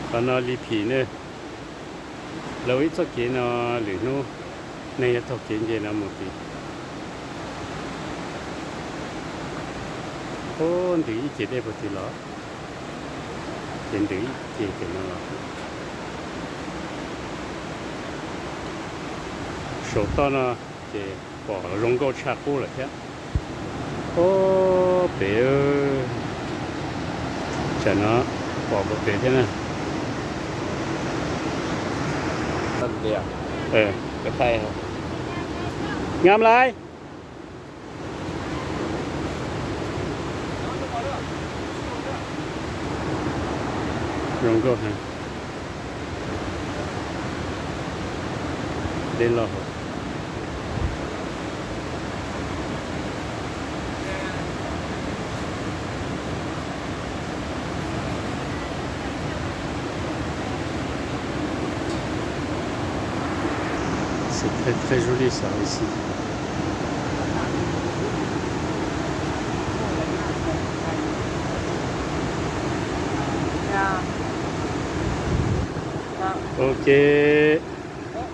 Qhov no Li Phim ne, lawv ua ib txoj kev no, lwm hnub nej yuav taug kev nce no mus tid. Ub, ntws ib ce dej puag tim los, ces ntws ib ce tim no los. Saum toj no ces pom zoo nkauj tshaj qub lawm thiab. Ub, pem, tsam no pom puag pem thiab na. Ngam lais. Zoo nkauj heev. Dej loj hauv. C'est très, très joli ça ici. Ok.